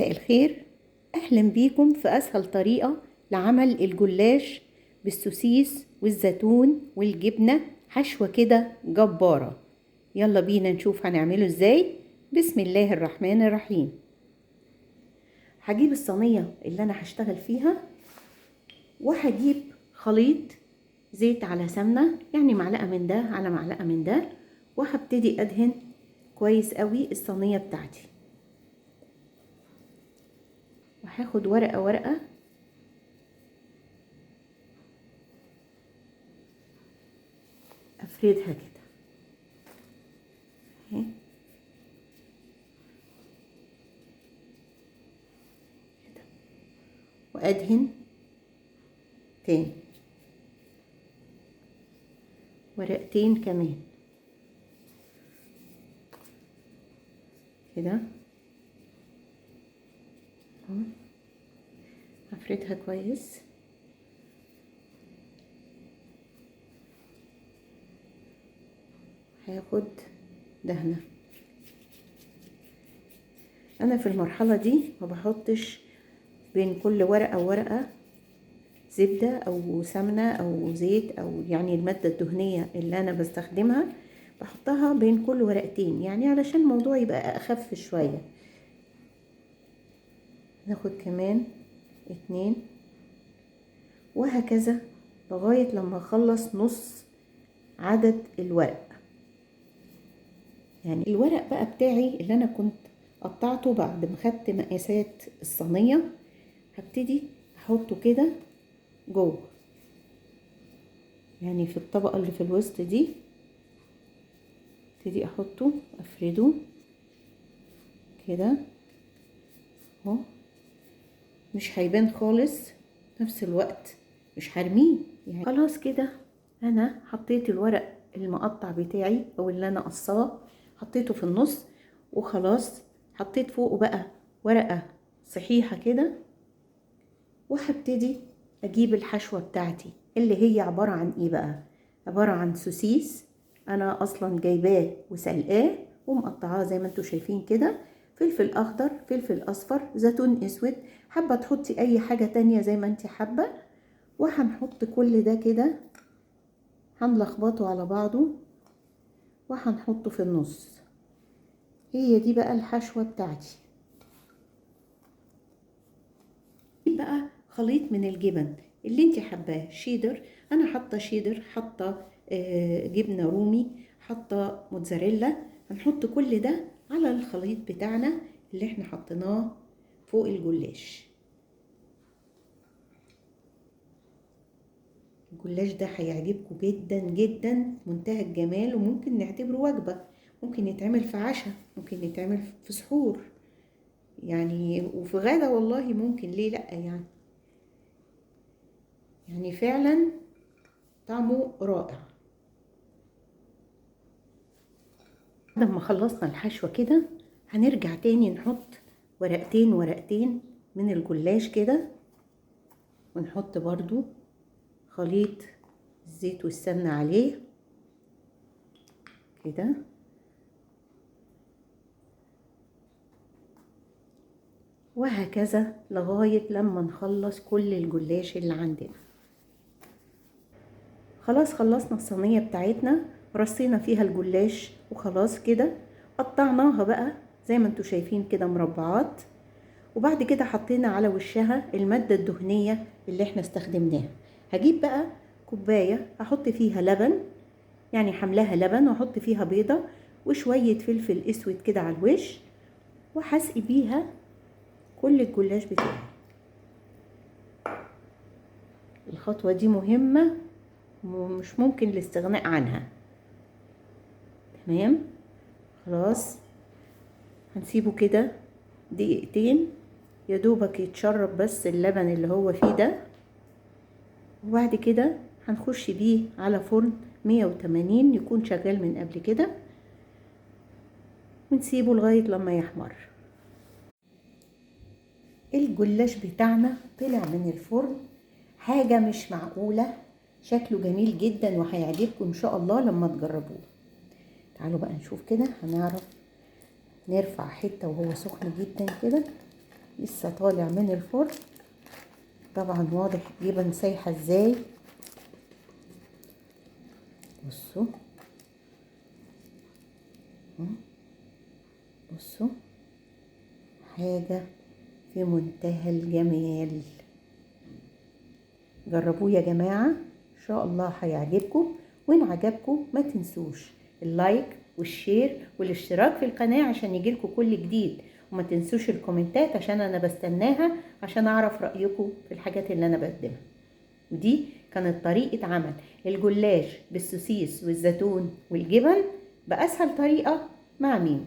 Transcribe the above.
مساء الخير، اهلا بيكم في اسهل طريقة لعمل الجلاش بالسوسيس والزيتون والجبنة، حشوة كده جبارة. يلا بينا نشوف هنعمله ازاي. بسم الله الرحمن الرحيم. هجيب الصينية اللي انا هشتغل فيها، وهجيب خليط زيت على سمنة، يعني معلقة من ده على معلقة من ده، وهبتدي ادهن كويس قوي الصينية بتاعتي. وهاخد ورقة ورقة افردها كده كده، وادهن تاني ورقتين كمان كده، افردها كويس. هاخد دهنة. انا في المرحلة دي ما بحطش بين كل ورقة وورقة زبدة او سمنة او زيت، او يعني المادة الدهنية اللي انا بستخدمها بحطها بين كل ورقتين، يعني علشان الموضوع يبقى اخف شوية. ناخد كمان 2 وهكذا لغاية لما اخلص نص عدد الورق. يعني الورق بقى بتاعي اللي انا كنت قطعته بعد ما خدت مقاسات الصينية هبتدي احطه كده جوه، يعني في الطبقة اللي في الوسط دي ابتدي احطه، افرده كده اهو، مش هيبان خالص، نفس الوقت مش هرميه يعني. خلاص كده انا حطيت الورق المقطع بتاعي او اللي انا قصاه، حطيته في النص وخلاص. حطيت فوقه بقى ورقة صحيحة كده، وهبتدي اجيب الحشوة بتاعتي اللي هي عبارة عن ايه بقى؟ عبارة عن سوسيس انا اصلا جايباه وسلقاه ومقطعاه زي ما انتوا شايفين كده، فلفل اخضر، فلفل اصفر، زيتون اسود، حابة تحطي اي حاجة تانية زي ما انت حابة. وهنحط كل ده كده، هنلخبطه على بعضه وهنحطه في النص. هي دي بقى الحشوة بتاعتي. دي بقى خليط من الجبن اللي انت حباه، شيدر، انا حاطه شيدر، حاطه جبنه رومي، حاطه موتزاريلا. هنحط كل ده على الخليط بتاعنا اللي احنا حطيناه فوق الجلاش. الجلاش ده هيعجبكم جدا جدا، منتهى الجمال، وممكن نعتبره وجبة، ممكن يتعمل في عشاء، ممكن يتعمل في سحور يعني، وفي غدا والله ممكن، ليه لأ يعني. يعني فعلا طعمه رائع. بعد ما خلصنا الحشوة كده هنرجع تاني نحط ورقتين ورقتين من الجلاش كده، ونحط برضو خليط الزيت والسمنة عليه كده، وهكذا لغاية لما نخلص كل الجلاش اللي عندنا. خلاص خلصنا الصينية بتاعتنا، رصينا فيها الجلاش وخلاص كده. قطعناها بقى زي ما انتوا شايفين كده مربعات، وبعد كده حطينا على وشها المادة الدهنية اللي احنا استخدمناها. هجيب بقى كوباية احط فيها لبن، يعني حملها لبن، واحط فيها بيضة وشوية فلفل اسود كده على الوش، وهسقي بيها كل الجلاش بتاعي. الخطوة دي مهمة ومش ممكن الاستغناء عنها. تمام خلاص هنسيبه كده دقيقتين يا دوبك يتشرب بس اللبن اللي هو فيه ده، وبعد كده هنخش بيه على فرن 180 يكون شغال من قبل كده، ونسيبه لغاية لما يحمر. الجلاش بتاعنا طلع من الفرن حاجة مش معقولة، شكله جميل جدا وهيعجبكم ان شاء الله لما تجربوه. تعالوا بقى نشوف كده، هنعرف نرفع حتة وهو سخن جدا كده. لسه طالع من الفرن. طبعا واضح جبن سايحة ازاي. بصوا بصوا، حاجة في منتهى الجمال. جربوه يا جماعة، ان شاء الله هيعجبكم. وان عجبكم ما تنسوش ال like وال share والاشتراك في القناة عشان يجيلكم كل جديد، وما تنسوش الكومنتات عشان انا بستناها عشان اعرف رأيكم في الحاجات اللي انا بقدمها. ودي كانت طريقة عمل الجلاش بالسوسيس والزيتون والجبن بأسهل طريقة مع ميمي.